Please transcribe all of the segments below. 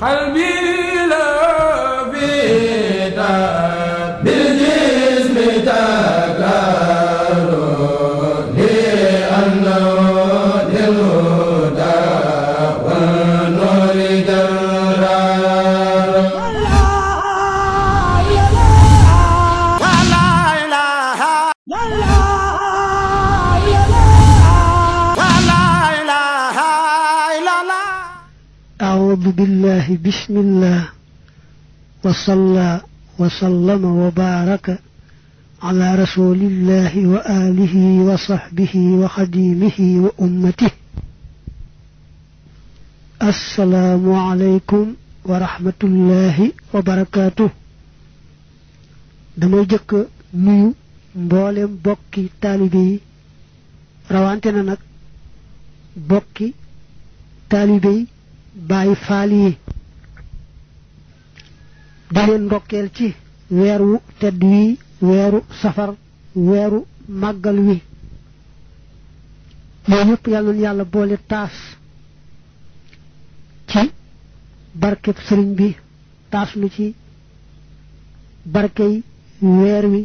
قلبي لا بيدا بالجسم تكرر لأنه للهدى والنور درار أعوذ بالله بسم الله وصلى وسلم وبارك على رسول الله وآله وصحبه وخديمه وأمته السلام عليكم ورحمة الله وبركاته damay jëkk nuyu mboolem bokki taalibe yi rawante na nag bokki taalibe yi Baay Faal yi di leen ndokkeel ci weeru tedd wi weeru safar weeru màggal wi ñoo ñëpp yàlla na yàlla boole taas ci barkeb sëriñ bi taas nu ci barkey weer wi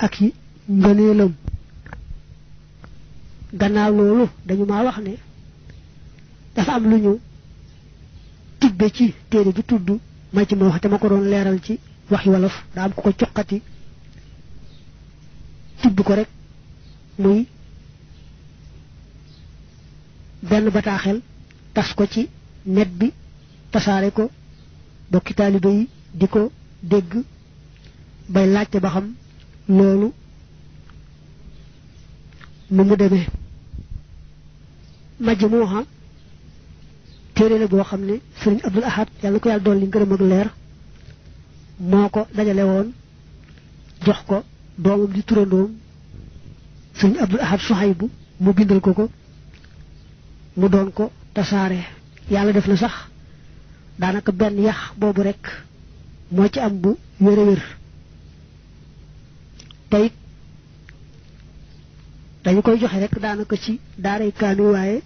ak yi ngëneelam gannaaw loolu dañu ma wax ne dafa am lu ñu tibbe ci téere bi tudd ma ci ma wax te ma ko doon leeral ci waxi wolof daa am ku ko coqati tibb ko rek muy benn bataaxel tas ko ci net bi tasaare ko bokki taalibe yi di ko dégg bay laajte ba xam loolu nu mu demee Majmuha téere la boo xam ne sëriñ Abdul Ahad yàlla ko yàlla dolli ngërëm ak leer moo ko dajale woon jox ko doomam di turandoom sëriñ Abdul Ahad Suhaybu mu bindal ko mu doon ko tasaare yàlla def na sax daanaka benn yax boobu rek moo ci am bu wér a wér tey dañu koy joxe rek daanaka ci daaray kaami waaye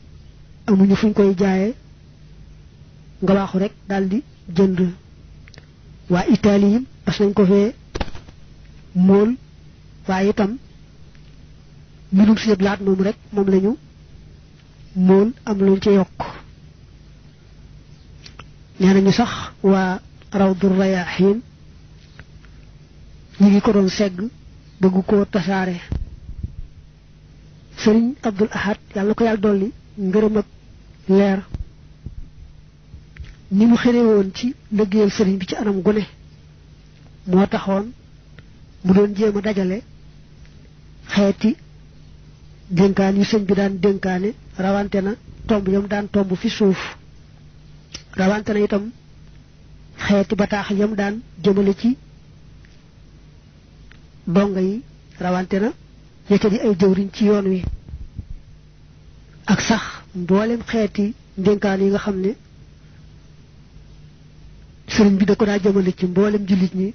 amuñu fuñ koy jaaye nga waaxu rek daldi jënd waa Italie yi as nañ ko fee mool waaye itam mbindum si blaat moom rek moom lañu mool am luñ ci yokk nee nañu sax waa Rawdu Rayaahiin ñi ngi ko doon segg bëgg koo tasaare sëriñ Abdul Ahad yàlla ko yàlla dolli ngërëm ak leer ni mu xëre woon ci liggéeyal sëriñ bi ci anam gune moo taxoon mu doon jéem a dajale xeeti dénkaan yu sëñ bi daan dénkaane rawante na tomb yam daan tomb fi suuf rawante na itam xeeti bataax yam daan jëmale ci donga yi rawante na yecca di ay jëwriñ ci yoon wi ak sax mboolem xeeti dénkaan yi nga xam ne sëriñ bi da ko daa jëmale ci mboolem jullit ñi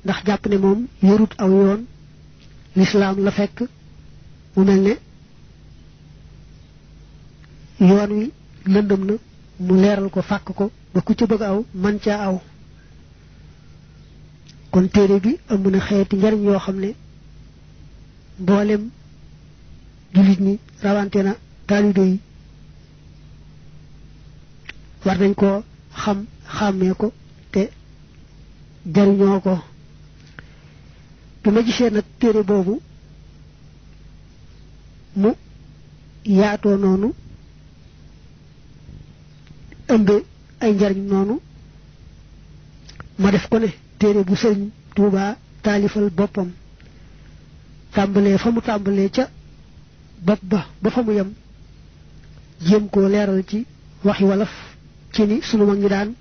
ndax jàpp ne moom yorut aw yoon lislaam la fekk mu mel ne yoon wi lëndëm na mu leeral ko fàkk ko ba ku ca bëgg aw man caa aw kon téere bi ëmb na xeeti njariñ yoo xam ne mboolem jullit ñi rawante na taalibe yi war nañ koo xam xàmmee ko te jariñoo ko bi ma gisee nag téere boobu mu yaatoo noonu ëmbe ay njariñ noonu ma def ko ne téere bu sëriñ Tuubaa taalifal boppam tàmbalee fa mu tàmbalee ca bopp ba fa mu yem jéem koo leeral ci waxi wolof ci ni sunu mag ñi daan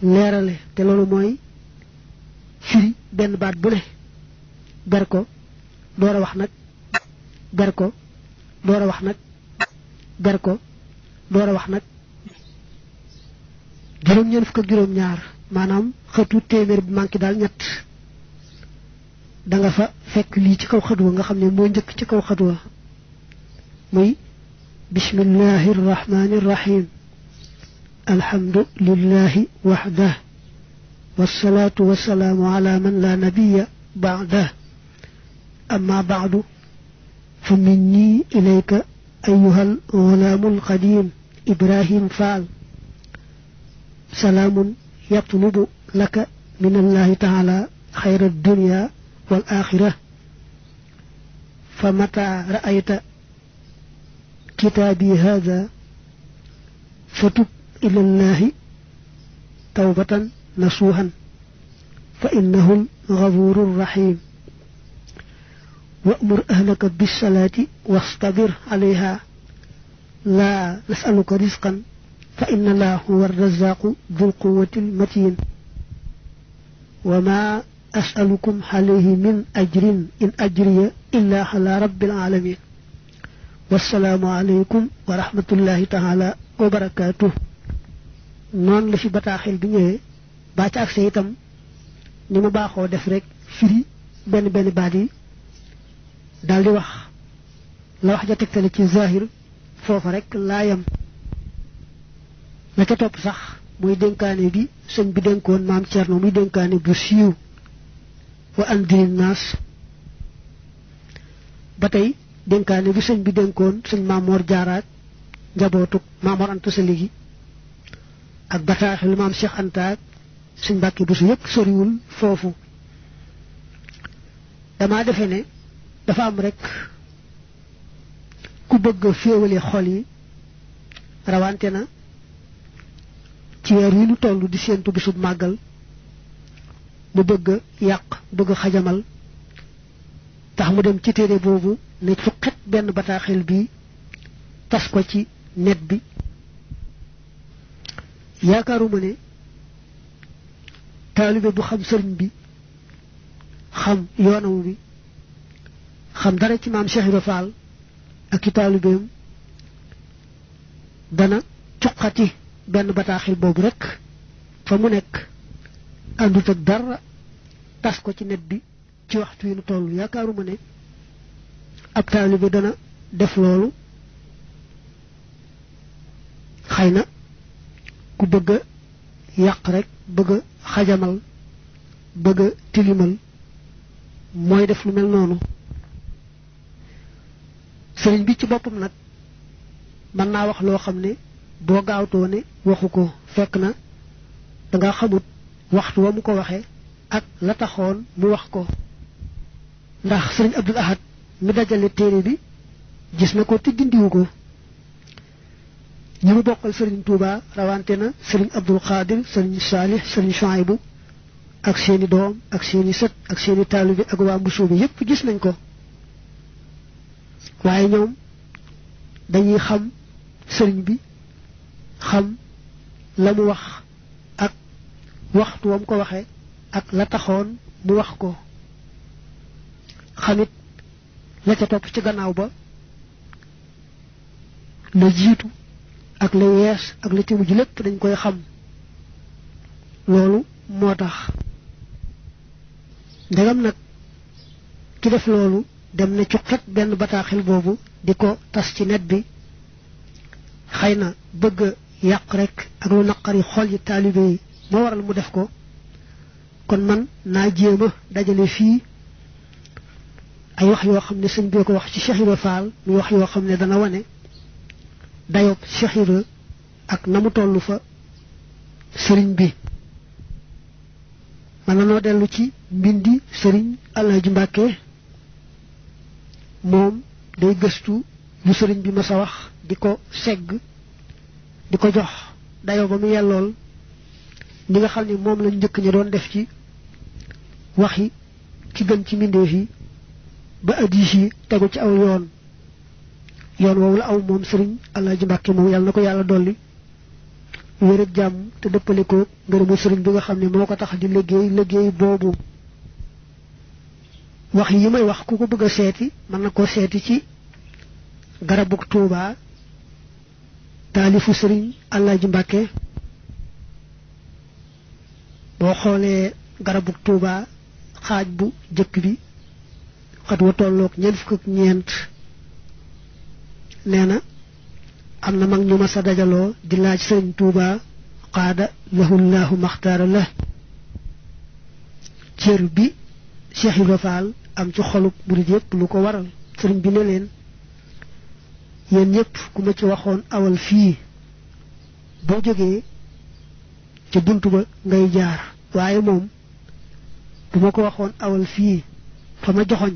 leerale te loolu mooy firi benn baat bu ne ber ko door a wax nag ber ko door a wax nag ber ko door a wax nag juróom-ñeent fukk ak juróom-ñaar maanaam xëtu téeméer bi manqué daal ñett da nga fa fekk lii ci kaw xëtu nga xam ne moo njëkk ci kaw xëtu muy bismillahi rrahmani rrahim الحمد لله وحده والصلاة والسلام على من لا نبي بعده أما بعد فمني إليك أيها الغلام القديم إبراهيم فال سلام يطلب لك من الله تعالى خير الدنيا والآخرة فمتى رأيت كتابي هذا فتب إلى الله توبة نصوحا فإنه الغفور الرحيم وأمر أهلك بالصلاة واصطبر عليها لا نسألك رزقا فإن الله هو الرزاق ذو القوة المتين وما أسألكم عليه من أجر إن أجري إلا على رب العالمين والسلام عليكم ورحمة الله تعالى وبركاته نون لا في bataaxel bi ñëwee ba ci accès itam ni ma baaxoo def rek firi benn baat yi daldi wax la wax ja tegtale ci zahir foofa rek laa yam la ca topp sax muy dénkaane bi sëñ bi dénkoon maam Cerno muy dénkaane bu siiw wa andiri naas ba tey dénkaane bi sëñ bi dénkoon sëñ Maamoor Jaaraak njabootuk Maamoor Anta Sali gi ak bataaxelu maam Cheikh Anta ak sëñ Mbàkke Buso yépp soriwul foofu dama defe ne dafa am rek ku bëgg féewale xol yi rawante na ci weer wi lu toll di séentu bisub màggal mu bëgg yàq bëgg xajamal tax mu dem ci téere boobu ne fuqet benn bataaxel bi tas ko ci net bi yaakaaruma ne taalibe bu xam sëriñ bi xam yoonam bi xam dara ci maam Cheikh Ibra Fall ak i taalibeem dana cuqati benn bataaxil boobu rek fa mu nekk àndut ak dara tas ko ci net bi ci waxtu yi nu toll yaakaaruma ne ab taalibe dana def loolu xëy na ku bëgg a yàq rek bëgg a xajamal bëgg a tilimal mooy def lu mel noonu sëriñ bi ci boppam nag mën naa wax loo xam ne boo gaawtoo ne waxu ko fekk na danga xamut waxtu wa mu ko waxee ak la taxoon mu wax ko ndax sëriñ Abdul Ahad mi dajale téere bi gis na ko te dindiwu ko ñi mu bokkal sëriñ Touba rawante na sëriñ Abdul Xaadir sëriñ Saalih sëriñ Shuaybu ak seeni doom ak seeni sët ak seeni taalibe ak waa Mbusoo bi yépp gis nañ ko waaye ñoom dañuy xam sëriñ bi xam la mu wax ak waxtu wam ko waxee ak la taxoon mu wax ko xamit la ca topp ci gannaaw ba la jiitu ak la yees ak la ci mujj lépp dañ koy xam loolu moo tax ndegam nag ki def loolu dem na ci xet benn bataaxil boobu di ko tas ci net bi xëy na bëgg yàq rek ak lu naqari xol yi taalibe yi moo waral mu def ko kon man naa jéema dajale fii ay wax yoo xam ne sëñ bi ko wax ci Cheikh Ibra Fall muy wax yoo xam ne dana wane dayob Cheikh Ibra ak na mu toll fa sëriñ bi man na noo dellu ci mbindi sëriñ Alaaji Mbàkke moom day gëstu lu sëriñ bi ma sa wax di ko segg di ko jox dayo ba mu yellool ñi nga xam ne moom lañ njëkk ña doon def ci waxi ci gën ci mbindeef yi ba hadiis yi tegu ci aw yoon woowu la aw moom sëriñ Alaaji Mbàkke moom yàlla na ko yàlla dolli wér ak jàmm te dëppale ko ngërëmu sëriñ bi nga xam ne moo ko tax di liggéey boobu wax yi may wax ku ko bëgg a seeti mën na koo seeti ci garabug Tuuba taalifu sëriñ Alaaji Mbàkke boo xoolee garabug Tuuba xaaj bu jëkk bi xat wa tolloog ñeent fukk ak ñeent nee na am na mag ñu ma sa dajaloo di laaj sëriñ Tuuba qaada lahu llaahu maxtaara la cër bi Cheikh Ibra Fall am ci xolub murid yépp lu ko waral sëriñ bi ne leen yéen ñépp ku ma ci waxoon awal fii boo jógee ca bunt ba ngay jaar waaye moom bu ma ko waxoon awal fii fa ma joxoñ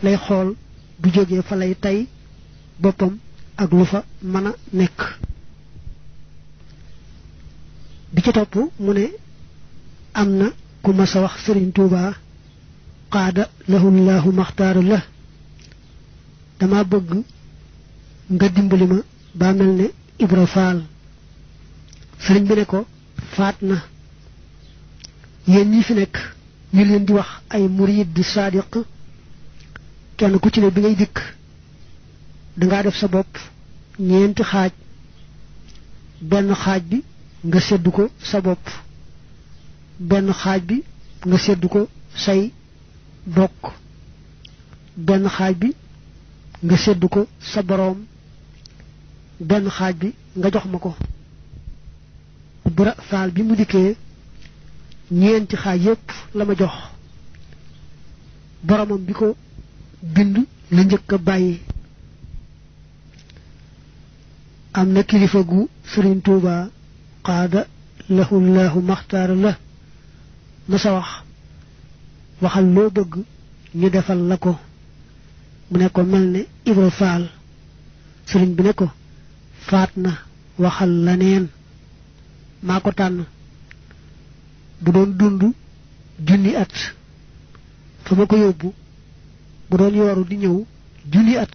lay xool du jógee fa lay tay boppam ak lu fa mën a nekk bi ci topp mu ne am na ku ma sa wax Sëriñ Tuubaa qaada lahu llaahu maxtaara la dama bëgg nga dimbali ma ba mel ne Ibra Faal sëriñ bi ne ko faat na yéen ñi fi nekk ñu leen di wax ay murid di saadiq kenn ku ci ne bi ngay dikk dangaa def sa bopp ñeenti xaaj benn xaaj bi nga seddu ko sa bopp benn xaaj bi nga seddu ko say bokk benn xaaj bi nga seddu ko sa boroom benn xaaj bi nga jox ma ko Ibra Faal bi mu dikkee ñeenti xaaj yépp la ma jox boromam bi ko bind la njëkk a bàyyi am na kilifa gu Sëriñ Tuuba qaada lahu llaahu maxtaara la ma sa waxal loo bëgg ñu defal la ko mu ne ko mel ne Ibra Faal sëriñ bi ne ko faat na waxal la neen maa ko tànn bu doon dund junni at fa ma ko yóbbu bu doon yooru di ñëw junni at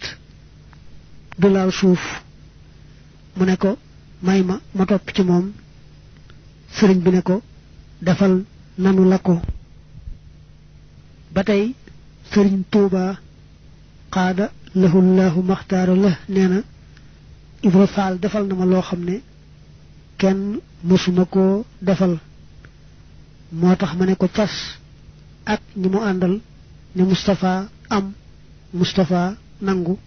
du laal suuf mu ne ko may ma topp ci moom sëriñ bi ne ko defal nanu la ko ba tey Sëriñ Tuuba qaada lahu llaahu maxtaara la nee na Ibra Faal defal na ma loo xam ne kenn mësuma koo defal moo tax ma ne ko cas ak ñi mu àndal ne Moustapha am Moustapha nangu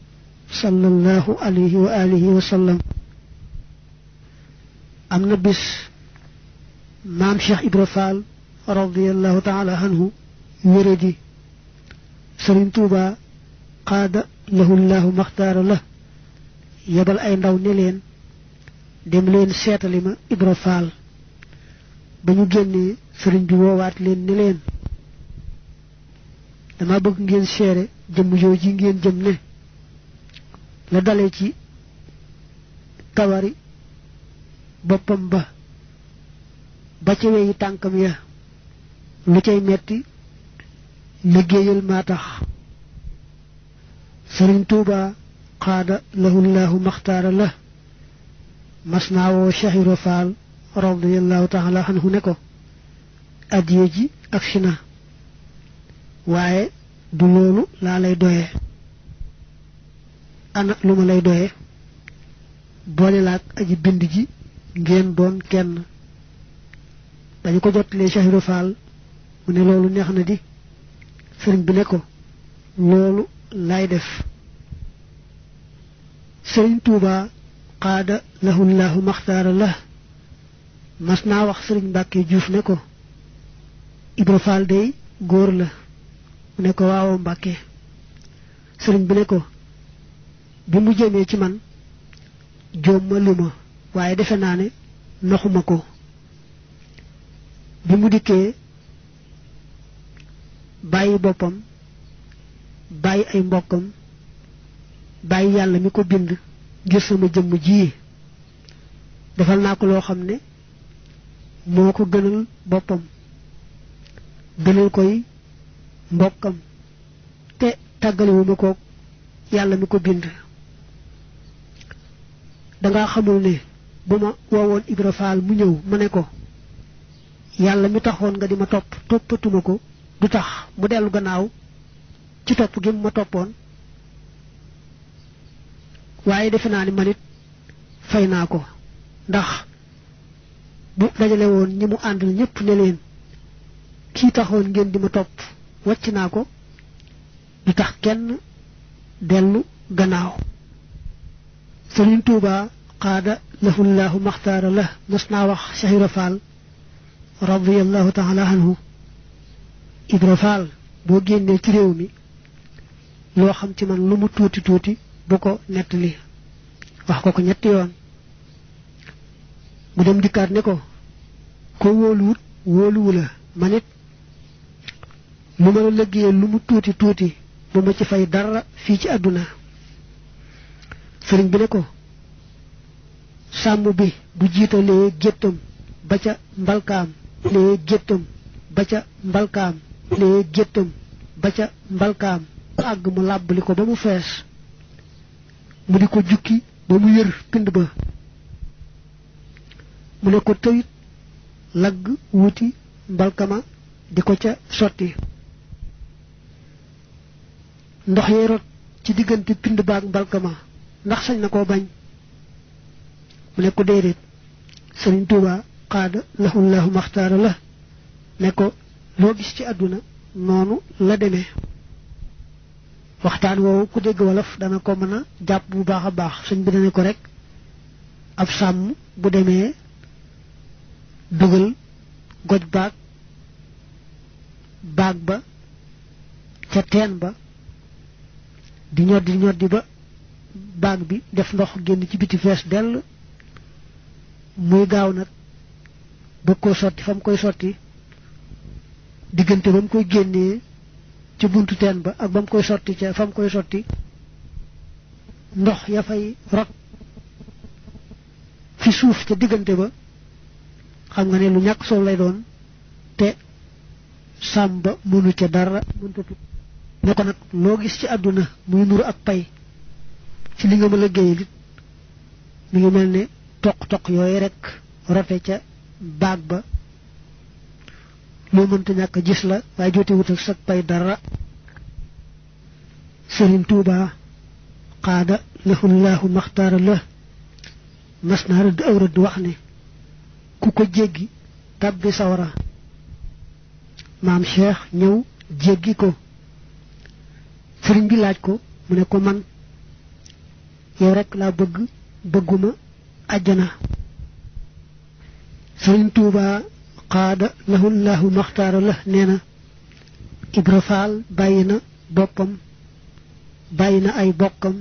sallallahu alayhi wa alihi wa sallam am na bis maam Cheikh Ibra Faal radiyallahu taala anhu wéradi Sëriñ Tuuba qaada lahu llaahu maxtaara la yebal ay ndaw ne leen dem leen seetali ma Ibra Faal ba ñu génnee sëriñ bi woowaat leen ne leen dama bëgg ngeen seere jëmm jooji ngeen jëm ne la dale ci kawari boppam ba ca weyi tànkam ya lu cay metti liggéeyal maa tax Sëriñ Tuuba qaada lahu llaahu maxtaara la mas naa woo Cheikh Ibra Faal radiyallahu taala anhu ne ko addiye ji ak si na waaye du loolu laa lay doye ana lu ma lay doye boole laak aji bind ji ngeen doon kenn dañu ko jottalee Cheikh Ibra Faal mu ne loolu neex na di sëriñ bi ne ko loolu laay def Sëriñ Tuuba qaada lahu llaahu maxtaara la mas naa wax sëriñ Mbàkke Juuf ne ko Ibra Faal dey góor la mu ne ko waaw Mbàkke sëriñ bi ne ko bi mu jëmee ci man jóom ma lu ma waaye defe naa ne naxuma ko bi mu dikkee bàyyi boppam bàyyi ay mbokkam bàyyi yàlla mi ko bind ngir sama jëmm ji defal naa ko loo xam ne moo ko gënal boppam gënal koy mbokkam te tàggalewuma ko yàlla mi ko bind danga xamul ne bu ma woowoon Ibra Faal mu ñëw ma ne ko yàlla mi taxoon nga di ma topp toppatuma ko du tax mu dellu gannaaw ci topp gi ma toppoon waaye defe naa ni man it fay naa ko ndax bu dajale woon ñi mu àndal ñépp ne leen kii taxoon ngeen di ma topp wàcc naa ko du tax kenn dellu gannaaw Sëriñ Tuuba qaada lahullahu maxtaara la mas naa wax Cheikh Ibra Fall radiyallahu taala anhu Ibra Fall boo génnee ci réew mi loo xam ci man lu mu tuuti tuuti bu ko nettali wax ko ñetti yoon mu dem dikkaat ne ko wóoluwut wóoluwu la man it lu ma la liggéeyee lu mu tuuti tuuti bu ma ci fay dara fii ci àdduna sëriñ bi ne ko sàmm bi bu jiitalee géttam ba ca mbalkaam lee géttam ba ca mbalkaam lee géttam ba ca mbalkaam àgg mu làbbali ko ba mu fees mu di ko jukki ba mu yër pind ba mu ne ko tëyit lagg wuti mbalkama di ko ca sotti ndox yee rot ci diggante pind baag mbalkama ndax sañ na koo bañ mu ne ko déedéet Sëriñ Tuuba xaada lahullahu maxtaara la ne ko loo gis ci àdduna noonu la demee waxtaan woowu ku dégg wolof dana ko mën a jàpp bu baax a baax sëñ bi dana ko rek ab sàmm bu demee dugal goj baag ba ca teen ba di ñoddi ba baag bi def ndox génn ci biti fees dell muy gaaw nag bëgg koo sotti fa mu koy sotti diggante ba mu koy génnee ci buntu teen ba ak ba mu koy sotti ca fa mu koy sotti ndox ya fay rot fi suuf ca diggante ba xam nga ne lu ñàkk solo lay doon te sàmba mënu ca dara mënta tut ne ko nag loo gis ci àdduna muy nuru ak pay ci li nga ma liggéeyal it mi ngi mel ne toq-toq yooyu rek rote ca baag ba loo mënta ñàkk gis la waaye jote wut ak sag pay dara Sëriñ Tuuba xaada lahullahu maxtaara la mas naa rëdd aw rëdd wax ne ku ko jéggi tàbbi sawara maam Cheikh ñëw jéggi ko sëriñ bi laaj ko mu ne ko man yow rek laa bëgguma àjjana Sëriñ Tuuba xaada lahullahu maxtaara la nee na Ibra Faal bàyyi na boppam bàyyi na ay bokkam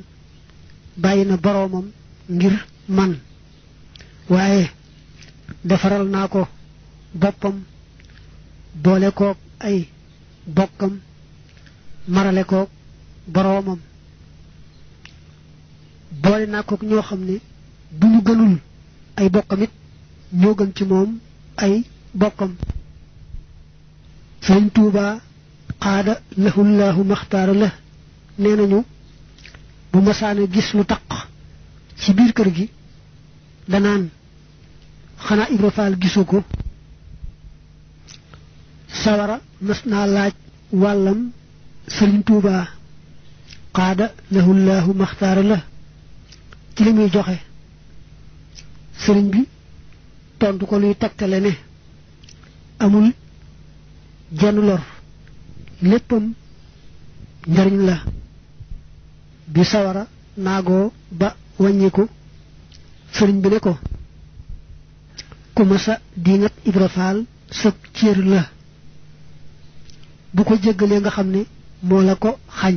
bàyyi na boroomam ngir man waaye defaral naa ko boppam boole kook ay bokkam marale kook boroomam boole naa kook ñoo xam ne bu ñu gënul ay bokkam it ñoo gën ci moom ay bokkam Sëriñ Tuuba xaada lahullahu maxtaara la nee nañu bu masaana gis lu taq ci biir kër gi danaan xanaa Ibra Faal gisu ko sawara mas naa laaj wàllam Sëriñ Tuuba xaada lahullahu maxtaara la ci li muy joxe sëriñ bi tontu ko luy tegtale ne amul jenn lor léppam njariñ la bi sawara naagoo ba wàññiku sëriñ bi ne ko ku masa diingat Ibra Faal sëb cër la bu ko jéggalee nga xam ne moo la ko xañ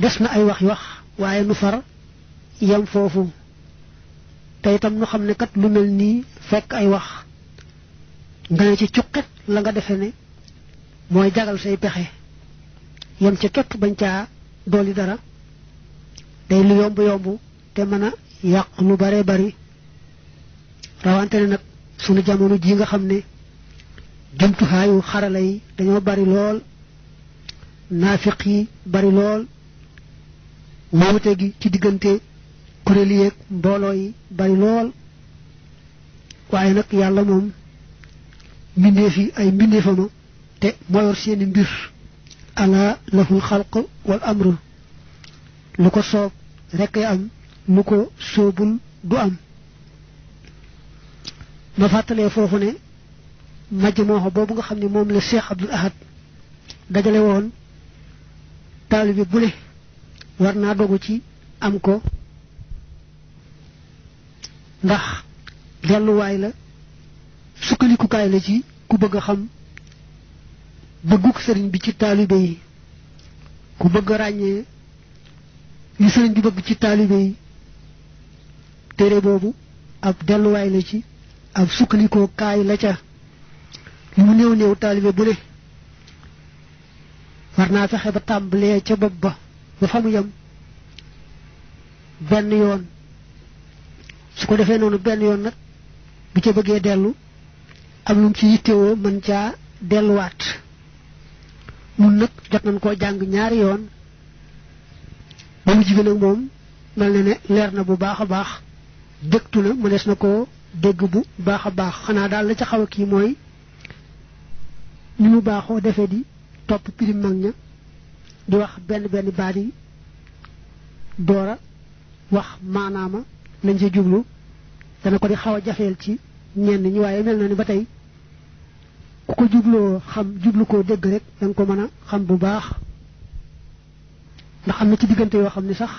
des na ay wax waaye nu far yam foofu te itam nu xam ne kat lu mel nii fekk ay wax nga ne ci cuqet la nga defe ne mooy jagal say pexe yam ca képp bañ caa dolli dara day lu yomb te mën a yàq lu bare bari rawante ne nag sunu jamono ji nga xam ne jumtuxaayu xarala yi dañoo bari lool naafiq yi bari lool wuute gi ci diggante kuréel yi ak mbooloo yi bari lool waaye nag yàlla moom mbindeef yi ay mbindeefama te moo yor seeni mbir ala lahul xalq wal amru lu ko soob rekk ay am lu ko soobul du am ma fàttalee foofu ne majmooxa boobu nga xam ne moom la Cheikh Abdoul Ahad dajale woon taalibe bu ne war naa dogu ci am ko ndax delluwaay la sukkandikukaay la ci ku bëgg a xam bëgguk sëriñ bi ci taalibe yi ku bëgg a ràññee li sëriñ bi bëgg ci taalibe yi téere boobu ab delluwaay la ci ab sukkandikukaay la ca li mu néew néew taalibe bu ne war naa fexe ba tàmbalee ca bopp ba fa mu yem benn yoon su ko defee noonu benn yoon nag bu ca bëggee dellu am lu mu ci yittewoo mën caa delluwaat nun nag jot nañ koo jàng ñaari yoon ba mu jigéen ak moom mel na ne leer na bu baax a baax dëgtu na mënees na koo dégg bu baax a baax xanaa daal la ca xaw a kii mooy ni mu baaxoo defee di topp pirim mag ña di wax benn baat yi doora wax maanaama lañ ca jublu dana ko di xaw a jafeel ci ñenn ñi waaye mel na ni ba tey ku ko jubloo xam jublu koo dégg rek danga ko mën a xam bu baax ndax am na ci diggante yoo xam ne sax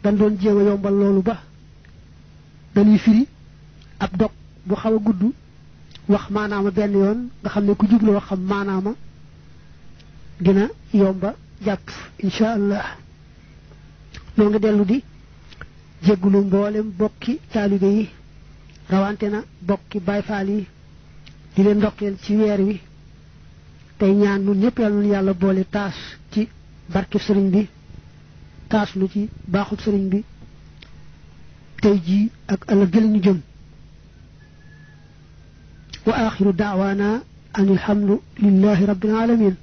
dañ doon jéem a yombal loolu ba dañuy firi ab dog bu xaw a gudd wax maanaama benn yoon nga xam ne ku jubloo xam maanaama dina yomba jàpp insha allah noo ngi dellu di jéggulu mboolem bokki taalibe yi rawante na bokki Baay Faal yi di leen ndokkeel ci weer wi tey ñaan nun ñëpp yàlla nun yàlla boole taas ci barkeb sëriñ bi taas nu ci baaxub sëriñ bi tey jii ak ëllëg jël ñu jëm wa axiru daawaana an alhamdu lillahi rabbil alamin